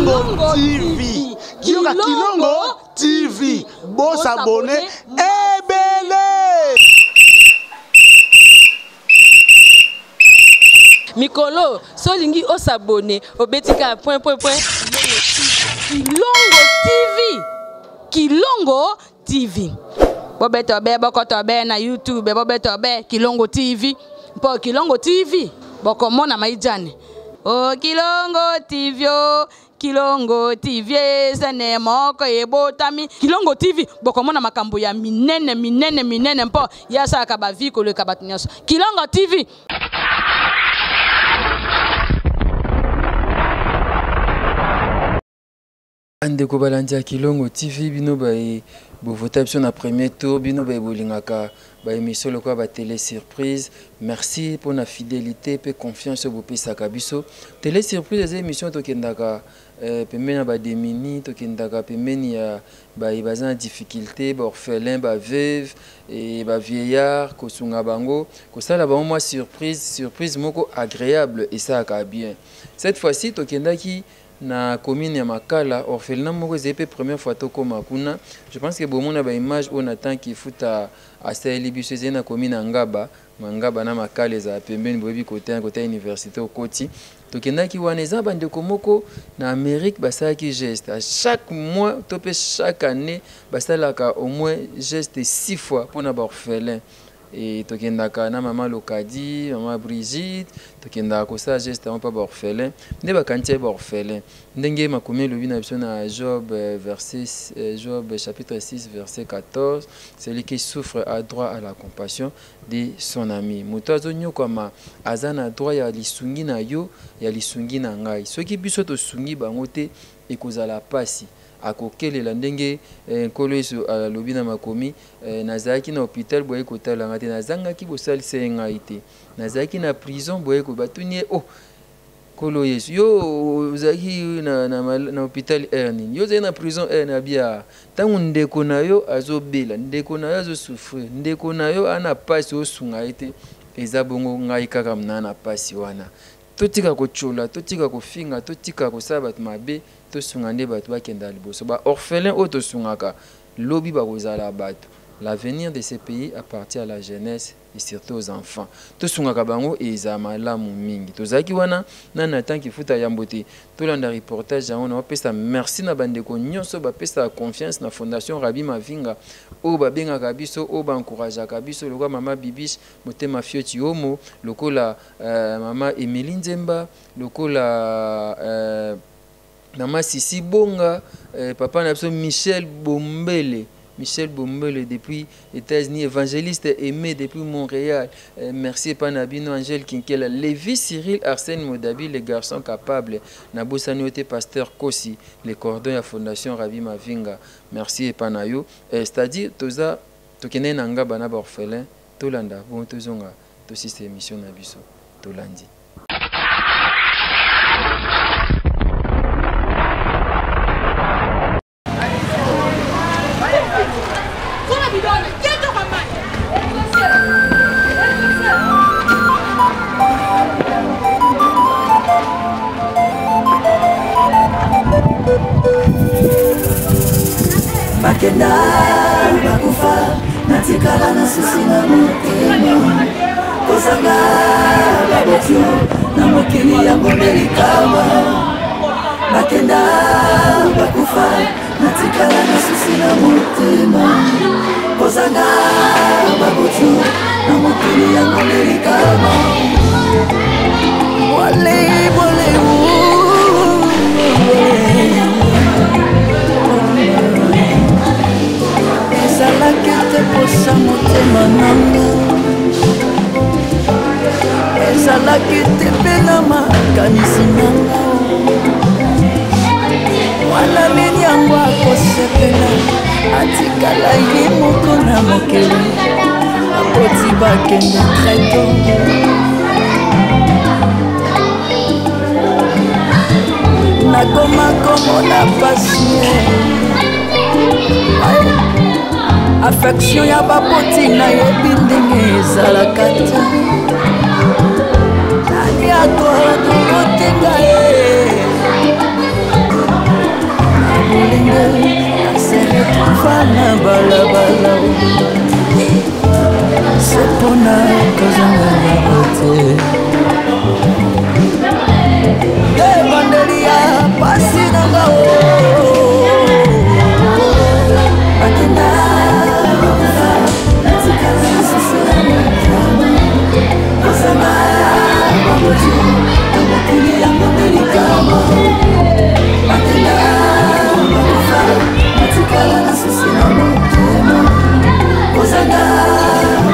Kilongo TV. Yoka Kilongo TV. Bo s'abonner ebele. Mikolo, solingi o s'abonner, obeti ka point point point. Kilongo TV. Kilongo TV. Bobeto be bokoto be na YouTube, bobeto be Kilongo TV. Mpo Kilongo TV bokomona maijane. O Kilongo TV o Kilongo TV ezane moko ebotami. Kilongo TV bokomona makambo ya minene minene minene mpo ye asalaka ba vie koleka bato nyonso. Kilongo TV. Bandeko balandi ya Kilongo TV, bino baye bovota biso na premier tour, bino baye bolingaka ba émission lokola ba télé surprise, merci pour na fidélité pe confiance oyo bopesaka biso. Télé surprise eza émission tokendaka pembeni ya ba démunis, tokendaka pembeni ya baye baza na difficulté, ba orphelins, ba veuves et ba vieillards, kosunga bango, kosala bango mwa surprise, surprise moko agréable esalaka bien. Cette fois-ci tokendaki na commune ya Makala, orphelinat moko ezali pe première fois tokoma kuna. Je pense que bomona ba image oyo Nathan Kifuta asaleli biso, ezali na commune ya Ngaba. Ngaba na Makala ezala pembeni, boyebi côté, côté université okoti. Tokendaki wana, eza bandeko moko na Amérique basalaki geste. À chaque mois to pe chaque année basalaka au moins geste 6 fois mpona ba orphelin. Et tokendaka na mama Lokadi, mama Brigitte, tokendaka kosala geste yango mpa ba orphelin. Nde bakanisi ye ba orphelin. Ndenge makomi elobi na biso na Job verset Job chapitre 6 verset 14, celui qui souffre a droit à la compassion de son ami. Moto azonyokwama aza na droit ya lisungi na yo, ya lisungi na ngai. Soki biso tosungi bango te, ekozala pasi. Akokelela ndenge Nkolo Yesu alobi na makomi, nazalaki na hôpital boye kotala ngai te, nazangaki bosalisa ye ngai te, nazalaki na prison boye ko batuni ye, oh Nkolo Yesu, yo ozalaki na hôpital heure nini? Yo ozalaki na prison heure nini? Abia, ntango ndeko na yo azobela, ndeko na yo azosouffrir, ndeko na yo ana pasi osunga ye te, eza bongo ngai kaka mna na pasi wana. Totika kochola, totika kofinga, totika kosala bato mabe, tosunga nde bato bakenda liboso. Ba orphelin oyo tosungaka, lobi bakozala bato. L'avenir de ce pays appartient à la jeunesse et surtout aux enfants. Tosungaka bango eza malamu mingi. Tozalaki wana na Nathan Kifuta yambo te. Tolanda reportage yango na opesa merci na bandeko nyonso bapesa confiance na Fondation Rabbi Mavinga oyo babengaka biso, oyo ba encourageaka biso lokola mama Bibiche Motema Fioti Omo, lokola mama Émilie Nzemba, lokola mama Sisi Bonga, papa na biso Michel Bombele. Michel Bombele depuis États-Unis, évangéliste aimé depuis Montréal. Merci Panabino, Angèle Kinkela, Lévi Cyril, Arsène Modabi, les garçons capables. Nabosani Ote, Pasteur Kossi, les cordons ya Fondation Rabbi Mavinga. Merci Panayo. C'est-à-dire, toza, tokene nanga bana ba orphelin, tolanda, bon tozonga, tosiste émission na biso, tolandi. Bakenda bakufa natikala na susi na motema kozanga babotio na mokili ya ngomelikawa bakenda bakufa natikala na susi na motema kozanga babotio na mokili ya ngomelikawa wale wale ezalaki te posa motema nanga ezalaki te mpe na makanisi nanga mwana nini yango akosepela atikala ye moko na mokili akoti bakende très tôt nakoma komona pasi affection ya baboti nayebi ndenge ezalaka te nani akokotenga ye bakufa na balabala se mpona kozanga bango te ebandeli ya pasi na ngao bakenda bakufa natikala lisusu ya motema kozanga baboti na mokili yango nde likambo bakenda bakufa natikala na susi na motema kozanga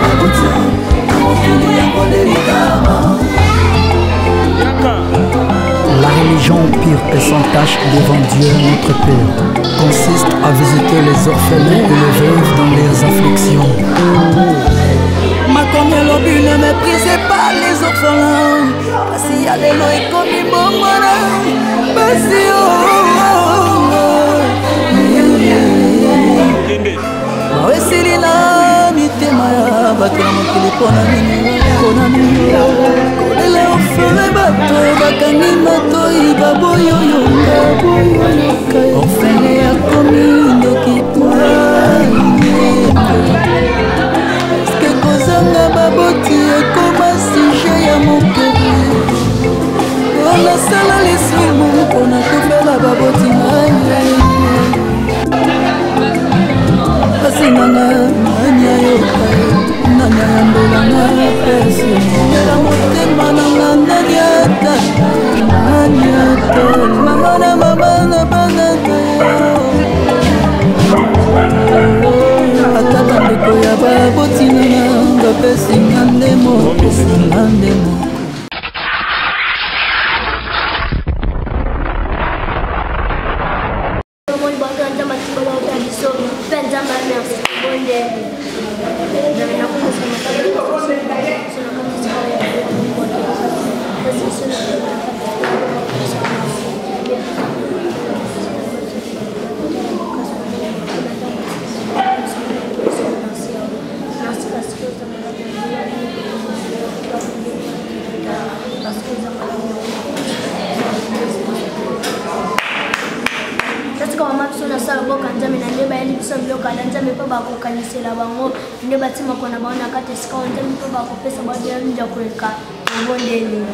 baboti na mokili yango nde likambo La religion pure et sans tache devant Dieu notre Père consiste à visiter les orphelins et les veuves dans leurs afflictions. Makomi elobi ne méprisez pas les orphelins pasi ya lelo ekomi mbongwana pasi mawa esili na mitema ya bato na mokili mpona nini mpona nini kolela ofele bato bakangi matoi baboyoyoka boyoyoka ofele akomi ndoki eske kozanga baboti ekoma suje ya mokeli nasala lisumu mpona kofela baboti ngai pasi nanga nani ayoka nani ayambelanga pesi ela motema nanga nani ata nani ata mama na mama na bana na yo ata bandeko ya baboti nanga bapesi nga nde moko nga nde moko Omoni bato ya Nzambe atimba bato ya biso mpe Nzambe ya merci tobondeli Nzambe nakomisa Totika mama biso na sala boka Nzambe na nde bayeli biso biloko na Nzambe mpo bakokanisela bango nde batie makolo na bango na kati esika oyo Nzambe mpo bakopesa bango biloko ya koleka mobondeli.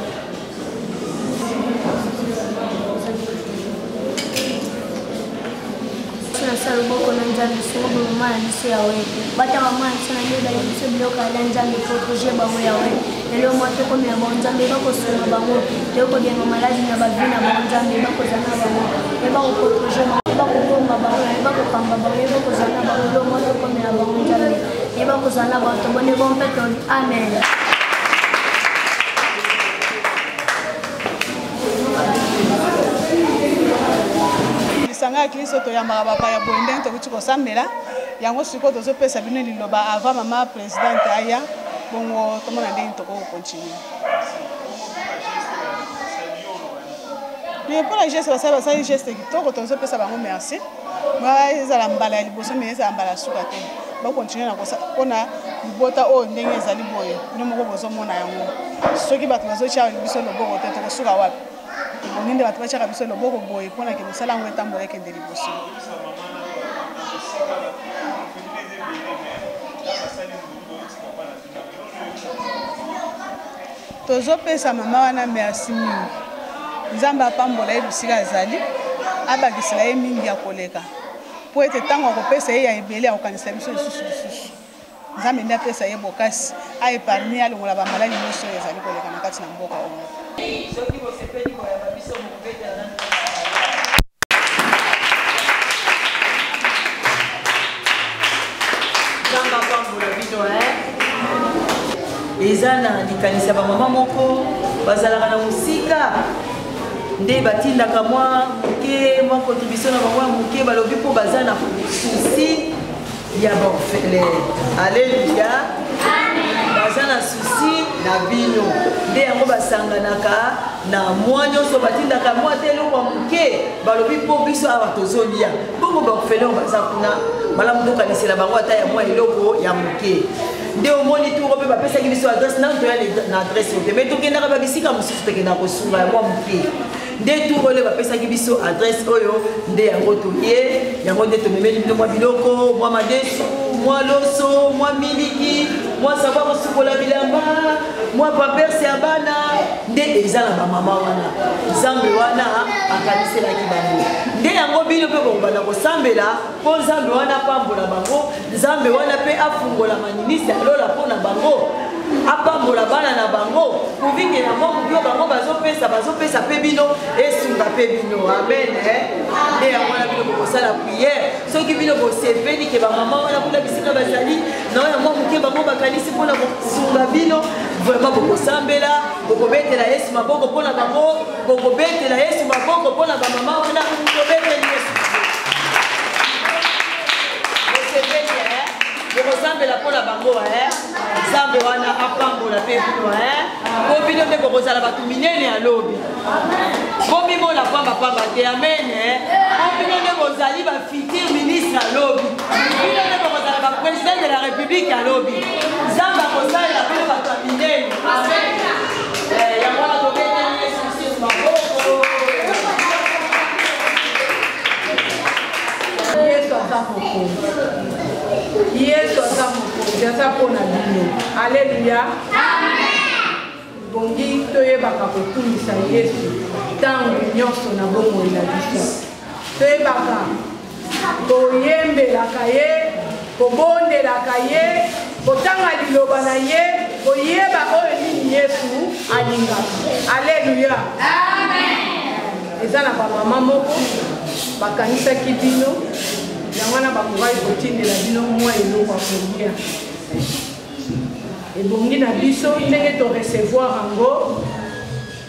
Biso na sala loboko na Nzambe sunga bamama na biso yawe bata mama na biso na nde bayeli biso biloko ya Nzambe protege bango yawe lelo mwa tokomela bango Nzambe bakosunga bango tokobenga maladi na bavi na bango Nzambe bakozala na bango ye bakoprotege bango ye bakobomba bango ye bakokamba bango ye bakozala na bango lelo mwa tokomela bango Nzambe ye bakozala na bango tobonde bango mpe tolobi amen. Lisanga ya Klisto toyambaka bapaya boye ndenge tokuti kosambela yango. Sikoyo tozopesa bino liloba avant mama presidente aya, bongo tomona ndenge tokoki kocontinue. Mais mpo na geste basali, basali geste kitoko, tozopesa bango merci. Ezala mbala ya liboso, me ezala mbala ya suka te. Bakontinue na mpona libota oyo ndenge ezali boye, bino moko bozomona yango. Soki bato bazotya biso loboko te, tokosuka wapi? Ebongi nde bato batyaka biso loboko boye mpona ke mosala yango etambola, ekende liboso. Tozopesa mama wana merci mingi. Nzambe apambola ye bisika azali, abakisela ye mingi ya koleka, mpo ete ntango akopesa ye ya ebele, akokanisa biso lisusu lisusu. Nzambe nde apesa ye bokasi, aepargne, alongola bamaladi nyonso oyo ezali koleka na kati na mboka oyo. Soki bosepeli koyamba biso, mokobetela nanu. Nzambe apambola bino. Eza na likanisi ya bamama moko bazalaka na mosika nde batindaka mwa moke, mwa contribution na bango ya moke. Balobi mpo baza na souci ya baorphelin. Alleluya! Baza na souci na bino, nde yango basanganaka na mwa nyonso, batindaka mwa te eloko ya moke. Balobi mpo biso awa tozolia bongo, baorphelin baza kuna, malamu tokanisela bango ata ya mwa eloko ya moke. Nde omoni turo mpe bapesaki biso adresse. Nanu toya na adresse oyo te, me tokendaka babisika mosusu, tokendaka kosunga ya mwa moke. Nde tour oyo bapesaki biso adresse oyo, nde yango toye, yango nde tomemeli bino mwa biloko, mwa madesu, mwa loso, mwa miliki, mwa savon kosukola bilamba, mwa pampers ya bana. Nde eza na bamama wana, Nzambe wana akaniselaki bango. Nde yango bino mpe bokobanda kosambela mpo Nzambe wana apambola bango, Nzambe wana mpe afungola maninisi ya lola mpo na bango, apambola bana na bango, pourvu na mwa moke oyo bango bazopesa, bazopesa mpe bino, esunga mpe bino. Amen. Nde yango wana bino bokosala priere. Soki bino bosepeli ke bamama wana kuna bisika bazali na oyo mwa moke bango bakanisi mpona kosunga bino, vraiment bokosambela, bokobetela Yesu maboko mpona bango, bokobetela Yesu maboko mpona bamama wana. Tobeteli Yesu. Bosepeli, bokosambela mpona bango, Nzambe wana apambola mpe bino, po bino nde bokozala bato minene ya lobi. Bomimona pambapamba te. Amen. Po bino nde bozali bafutur ministre ya lobi, bino nde bokozala baprésident de la République ya lobi. Nzambe akosalela bino bato ya minene. Yango wana tobeteli Yesu lisusu maboko. Yesu aza mokonzi, Yesu aza mokonzi, aza mpo na bino. Aleluya. Bongi toyebaka kokumisa Yesu ntango nyonso na bomoi na biso, toyebaka koyembelaka ye, kobondelaka ye, kotanga liloba na ye, koyeba oyo nini Yesu alingaka. Aleluya. Eza na bamama moko bakanisaki bino, yango wana bakokaki kotindela bino mwa eloko ya kolia. Ebongi na biso ndenge torecevoir yango,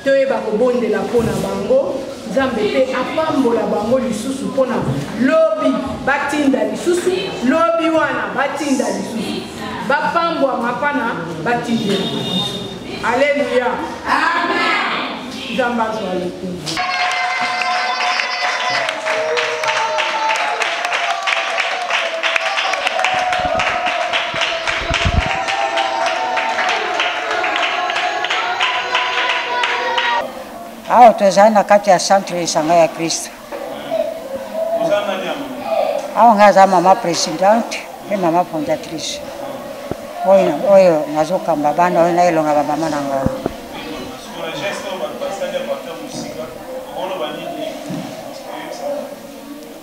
toyeba kobondela mpo na bango, Nzambe mpe apambola bango lisusu mpona lobi batinda lisusu, lobi wana batinda lisusu, bapambwama mpana batindela biso. Aleluya. Nzambe azwa lokumu. Awa tozali na kati ya centre Lisanga ya Kristo. Awa ngai aza mama presidente mpe mama fondatrice oyo nazokamba bana oyo na elonga bamama na ngai.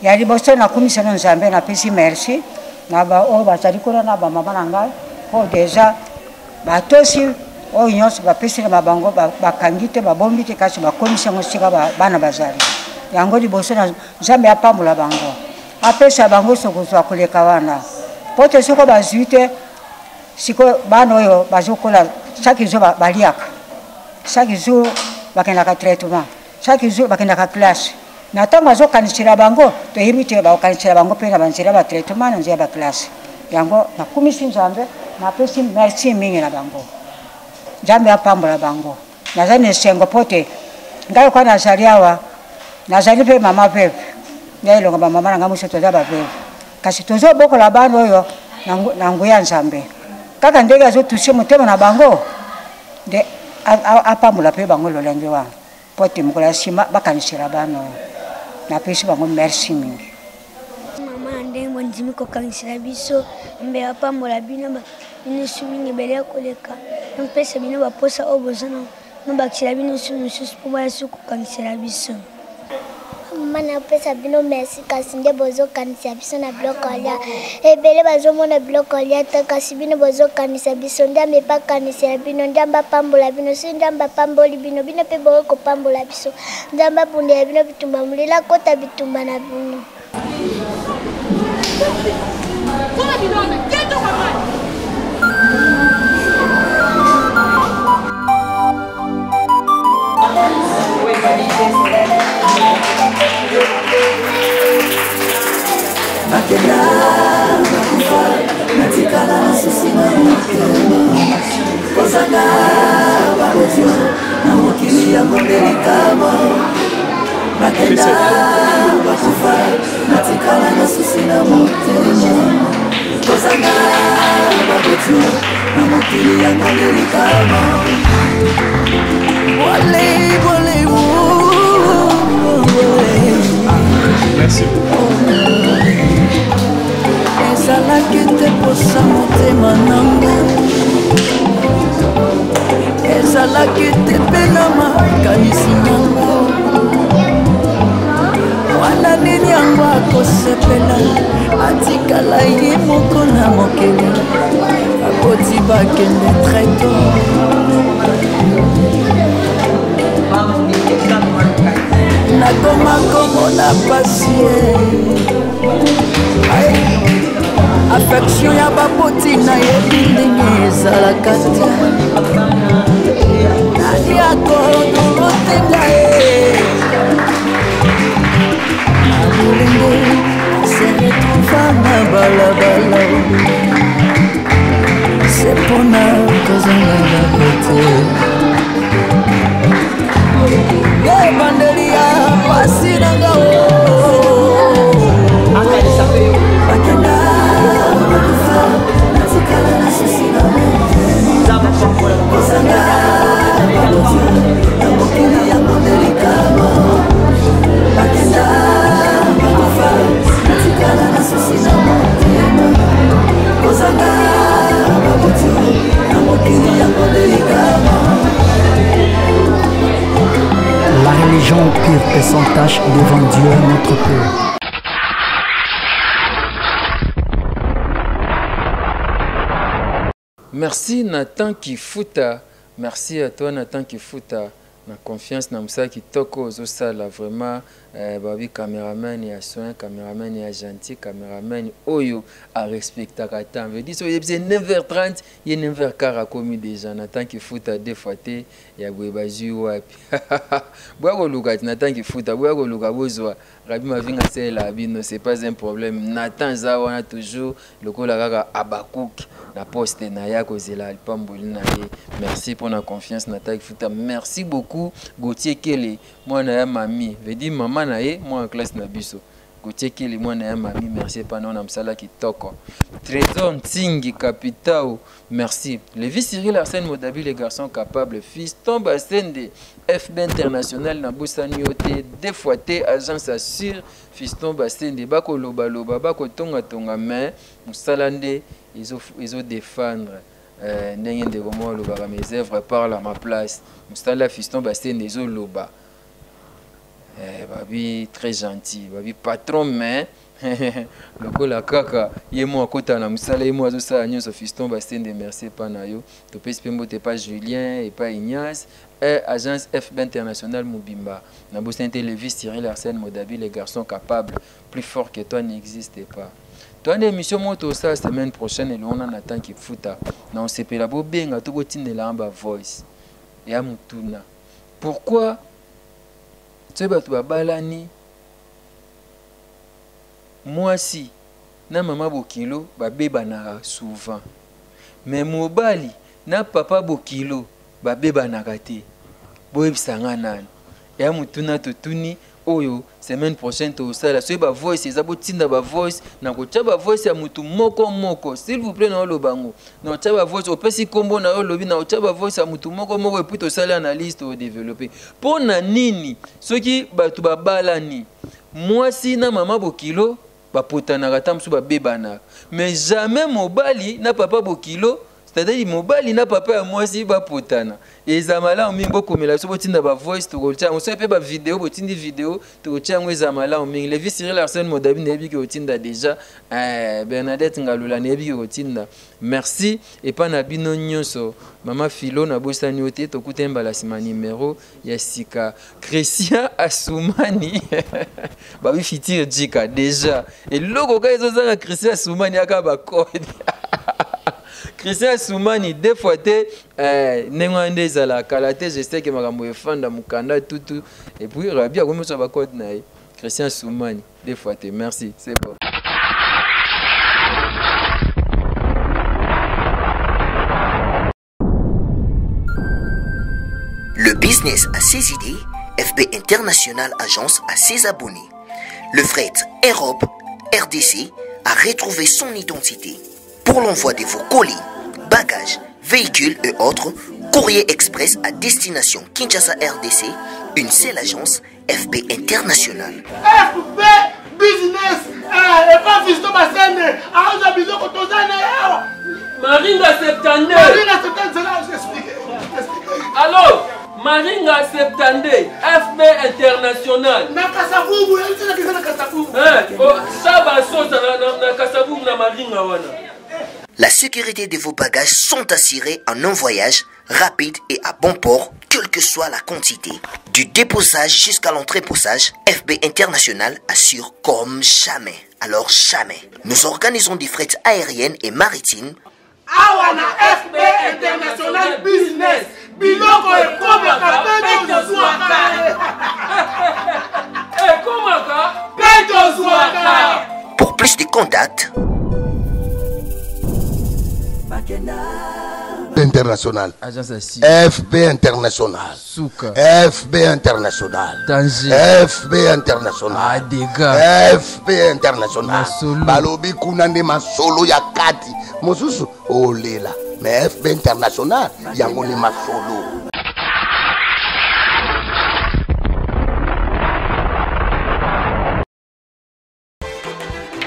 Ya liboso, nakumisa no Nzambe, napesi merci na baoyo bazali kuna na bamama na ngai, mpo deja batosi oyo nyonso bapesi na bango, bakangi te, babombi te, kasi bakomisi yango sika bana bazali. Yango liboso na Nzambe apambola bango, apesa bango sokozwa koleka wana, mpo te soko bazwi te sikoyo bana oyo bazokola, chaque jour baliaka, chaque jour bakendaka traitement, chaque jour bakendaka classe. Na ntango azokanisela bango, toyebi te bakokanisela bango mpe na banzela ba traitement, na nzela ba classe. Yango nakumisi Nzambe, napesi merci mingi na bango. Nzambe apambola bango. Naza na esengo mpo te ngai kwa nazali awa, nazali mpe mama veuve, ngai elonga bamama na ngai mosusu toza baveuve, kasi tozobokola bana oyo na nguya ya Nzambe, kaka ndenge azotushe motema na bango, nde apambola mpe bango lolenge wana, mpo te mokolo ya nsima bakanisela bana oyo. Napesi bango merci mingi. Mama, na ndenge bondimi kokanisela biso, mbe apambola bino bino su mingi ebele ya koleka, mpesa bino baposa oyo boza na, nobakisela bino su mosusu mpo baya su kokanisela biso. Mama, napesa bino merci, kasi nde bozokanisa biso na biloko ya ebele. Bazomona biloko ya te, kasi bino bozokanisa biso. Nzambe epakanisela bino, Nzambe apambola bino. Soki Nzambe apamboli bino, bino mpe bokoki kopambola biso. Nzambe abundela bino bitumba, molelo akota bitumba na bino. Bakenda, bakufa, natikala na susi na motema, kozanga babotio na mokili yango nde likama. Bakenda, bakufa, natikala na susi na motema, kozanga babotio na mokili yango nde likama. Wale, wale, Merci Ezalaki te posa motema nanga ezalaki te mpe na makanisi nanga mwana nini yango akosepela atikala ye moko na mokili akoti bakende très tôt nakoma komona pasi affection ya baboti nayebi ndenge ezalaka te nani akodokotenga ye na bolingo se retrouva na balabala se mpona kozanga baboti ebandeli ya pasi na nga bakenda bakufa natikala na susi na kozanga baboti na mokili yango nde likama bakenda bakufa natikala na susi na motema kozanga baboti na mokili yango nde likama La religion pure et sans tache devant Dieu notre Père. Merci Nathan Kifuta, merci à toi Nathan Kifuta na confiance na mosala kitoko ozosala vraiment eh, babi cameraman ya soin cameraman ya gentil cameraman oyo arespectaka temps veut dire soki oyebisi 9h30 ye 9h15 akomi déjà Nathan Kifuta deux fois te ya boye bazwi wapi boya koluka ti Nathan Kifuta boya koluka bozwa Rabi Mavinga asalela bino c'est pas un problème Nathan aza wana toujours lokola kaka Habakkuk na poste na ye akozela lipamboli na ye merci mpo na confiance Nathan Kifuta merci beaucoup Gauthier Kele mwana ya mami veut dire mama na ye mwana classe na biso Gauthier Kele mwana ya mami merci epa na mosala kitoko Trésor Ntingi Capitao merci Levi Cyril Arsène Modabi les garçons capables fiston Basende FB International na bosani yo te deux fois te agence assure fiston Basende bakoloba loba bakotonga tonga mais mosala nde ezo ezo défendre euh, ndenge ndeko moko alobaka mes œuvres parlent à ma place mosala fiston Basende ezoloba eh, babi très gentil babi patron mais lokola kaka ye mo akota na mosala ye mo azosala nyonso fiston basende merci epa na yo topesi mpe mbote epa julien epa ignace eh, agence fb international mobimba nabosani te levis cyril arsène modabi les garçons capables plus fort que toi n'existe pas toyanda émission moko tosala semaine prochaine elongo na nathan kifuta na osepela bobenga to botindela nga bavoice ya motuna pourquoi soki bato babalani mwasi na mama bokilo babebanaka souvent mais mobali na papa bokilo babebanaka te boyebisa nga nani ya motuna totuni oyo semaine prochaine tokosala soki bavoice eza botinda bavoice na kotya bavoice ya motu moko moko s'il vous plaît naoloba yango na otya bavoice opesi nkombo na yo olobi na otya bavoice ya motu moko moko epuis tosali analyse todeveloppe mpo na nini soki bato babalani mwasi na mama bokilo bapotanaka ata mosusu babebanaka mais jamais mobali na papa bokilo c'est-à-dire mobali na papa ya mwasi bapotana eza malamu mingi bokomela biso botinda bavoice tokotia yango soki mpe bavideo botindi video tokotia yango eza malamu mingi levi cyril arsène modabi nayebi ke otinda déjà eh, bernadette ngalula nayebi ke otinda merci epai na bino nyonso mama filo nabosani yo te tokutani mbala nsima nimero ya sika christian asumani babi futur jika déjà eloko kaka ezozanga christian asumani aka bakode christian asumani deux fois te eh, ndenge wana nde ezala kala te je sais ke makambo efanda mokanda tutu et puis rabi akomi ozwa bakode na ye christian asumani deux fois te merci c'est bon Le business a ses idées, FB International Agence a ses abonnés. Le fret Europe RDC a retrouvé son identité. Pour l'envoi de vos colis, bagages, véhicules et autres, Courrier Express à destination Kinshasa RDC, une seule agence FB International. FB Business epa Fiston Basende aza biloko toza na ye awa. Maringa 72. Maringa 72 zela explique. Allo Maringa 72 FB International. Na Kasavubu, na Kasavubu. Eh, oh, Saba Sosa na, na, na Kasavubu na Maringa wana. La sécurité de vos bagages sont assurées en un voyage rapide et à bon port, quelle que soit la quantité. Du déposage jusqu'à l'entreposage, FB International assure comme jamais. Alors jamais. Nous organisons des frais aériennes et maritimes. Awa na FB International Business, biloko ekomaka mpe tozwaka. Ekomaka mpe tozwaka. Pour plus de contacts, International. FB International. Suka. FB International. Danger. FB International. Adega. FB International. Balobi kuna nde masolo ya kati. Mosusu olela. Mais FB International yango nde masolo.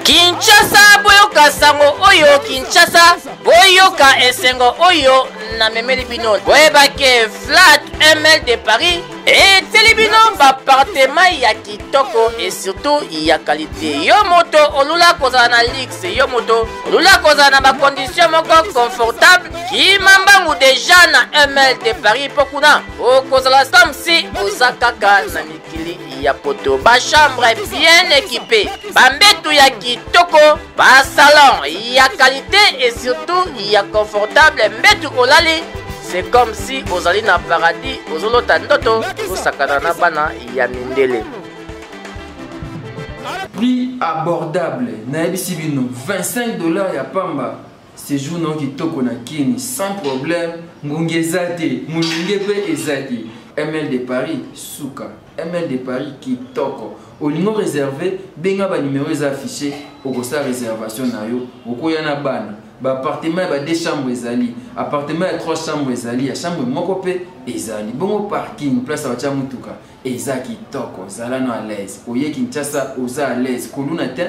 Kinshasa boyoka sango oyo Kinshasa boyoka esengo oyo namemeli bino boyeba ke flat ml de Paris etieli bino bapartema ya kitoko et surtout ya kalite yo moto olula kozala na luxe yo moto olula kozala na bakondition moko confortable kima mbangu deja na ml de Paris mpo kuna okozala comme si oza kaka na mikili ya poto bachambre bien équipé bambetu ya kitoko basalon ya qualité et surtout ya confortable mbetu olali c'est comme si ozali na paradis ozolota ndoto osakana na bana ya mindele. Prix abordable nayebisi bino 25 dollars ya pamba séjour na kitoko na Kin sans problème ngungi eza te molunge mpe eza te ML de Paris suka ML de Paris kitoko olingo réservé benga ba numéro eza affiché okosala réservation na yo okoya na bana ba appartement ya ba deux chambres ezali appartement ya trois chambres ezali ya chambre moko mpe ezali bongo parking place ya batya motuka eza kitoko zala no à l'aise oye Kinshasa oza à l'aise kuluna te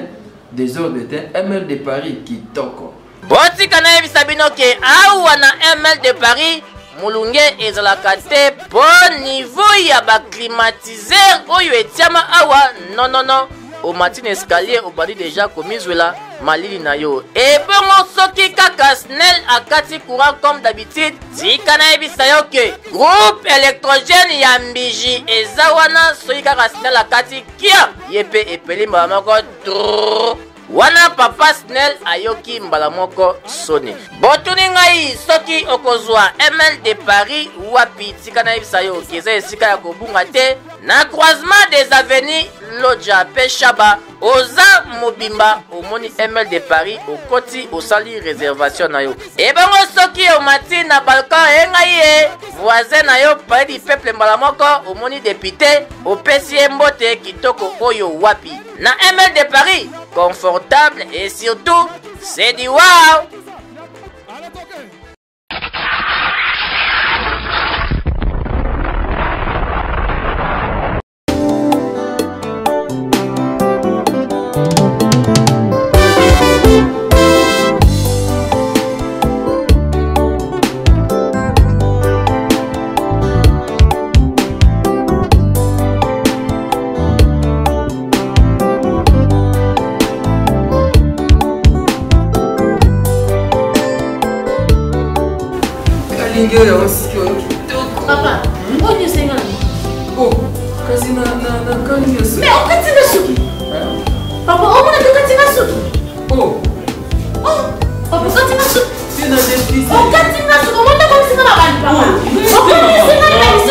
désordre te ML de Paris kitoko. Botika nayebisa bino ke awa na ML de Paris molunge ezalaka te mpo niveau ya baclimatiseur oyo etiama awa non non non omati na escalier obandi deja komizwela malili na yo ebongo soki kaka snel akati courant comme d'habitude tika nayebisa yo ke groupe électrogène ya mbiji eza wana soki kaka snel akati kia ye mpe epeli mbala moko trrr. Wana papa Snell ayoki mbala moko soni. Botuni ngai soki okozwa ML de Paris wapi, tika nayebisa yo ke eza esika ya kobunga te na croisement des avenues Lodja pe Shaba. Oza mobimba omoni ML de Paris, okoti osali reservation na yo. Ebongo soki omati na balcon e ngai ye voisin na yo palais du peuple mbala moko omoni député opesi ye mbote kitoko oyo wapi na ML de Paris, confortable et surtout c'est du wow. Kalingi oyo osiki oyo kitoko. Papa, oyo nyonso enga na Oh, kasi na na na kalingi oyo. Mais okati nga suki. Papa, omona te okati nga suki. Oh. Oh, papa okati nga suki. Okati nga suki, omona okomisi nga mabandi papa. Okomisi nga mabandi.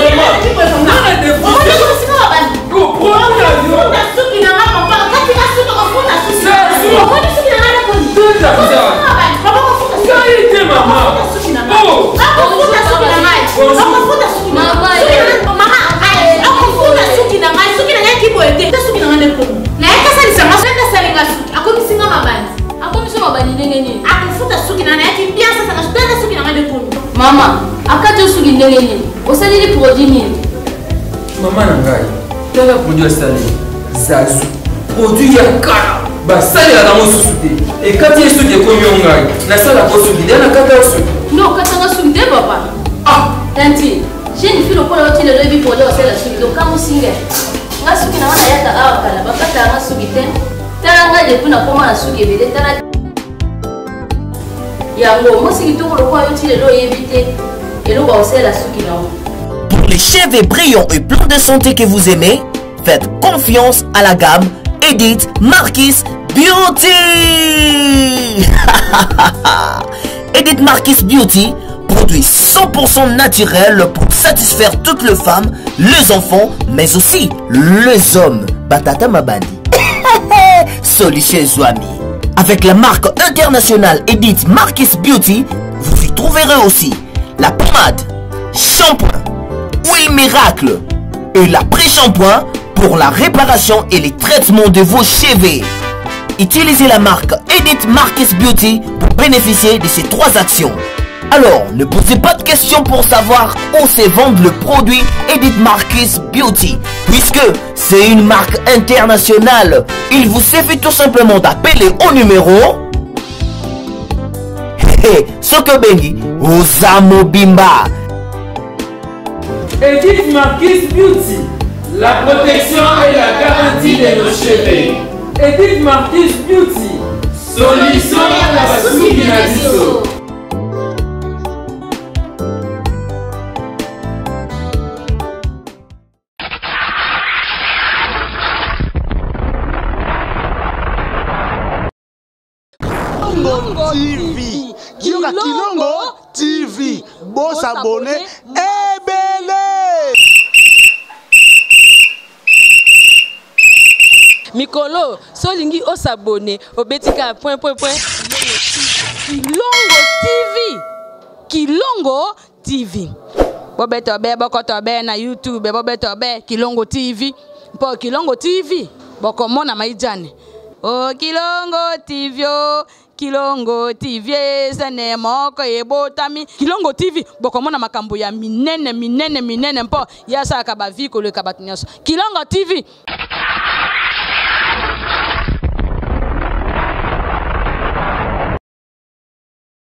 Omona okomisi nga mabandi. Ofunda suki na nga papa, okati nga suki, ofunda suki. Omoni suki na nga na koni. Okomisi nga mabandi. Papa ofunda suki. Ngai te mama. Ofunda suki na nga. Ofunda suki na ngai. Ofunda suki na ngai. Mama, ofunda suki na ngai. Suki na ngai kiboye te. Suki na nga nde komi. Naye kasalisa nga suki. Asali nga suki. Akomisi nga mabandi. Akomisi mabandi ndenge nini? Akofuta suki na nayaki bien sasa nga suki. Suki na nga nde komi. Mama, akati yo suki ndenge nini? Osaleli produit nini? Mama na ngai, tala produit asali. Zazu. Produit ya kala basalelaka yango susu te. Ekati ye suki ekomi yo ngai. Nasalaka yo suki nde nakata yo suki. Nde okatanga suki te papa. Ah! Tanti, jeune fille lokola yo ti lelo oyebi produit osala suki to kamusi ngai. Nga suki na nga nayaka awa kala bakataka nga suki te. Tala nga depuis nakoma na suki ebele tala yango mwasi kitoko lokola yo ti lelo oyebi te eloko akosalela suki na yo. Pour les cheveux brillants et pleins de santé que vous aimez, faites confiance à la gamme Edith Marquis Beauty. Edith Marquis Beauty, produit 100% naturel pour satisfaire toutes les femmes, les enfants, mais aussi les hommes. Batata Mabandi. Solution Zouami. Avec la marque internationale Edith Marquis Beauty, vous y trouverez aussi la pommade, shampoing, huile miracle et la pré-shampoing pour la réparation et les traitements de vos cheveux. Utilisez la marque Edith Marquis Beauty pour bénéficier de ces trois actions. Alors, ne posez pas de questions pour savoir où se vend le produit Edith Marquis Beauty, puisque c'est une marque internationale. Il vous suffit tout simplement d'appeler au numéro Hey, Sokobengi, Ozamobimba. Edith Marquis Beauty, la protection et la garantie de nos cheveux. Edith Marquis Beauty, solution à la suki na biso. Kilongo TV. Yoka Kilongo TV. Bo s'abonner ebele. Mikolo, so olingi osabone, obeti kaka point point point. Kilongo TV. Kilongo TV. Bobeto be bokoto be na YouTube, bobeto be Kilongo TV. Mpo Kilongo TV bokomona maijane. O Kilongo TV o Kilongo TV ezane moko ebotami. Kilongo TV bokomona makambo ya minene minene minene mpo ye asalaka ba vie koleka bato nyonso. Kilongo TV.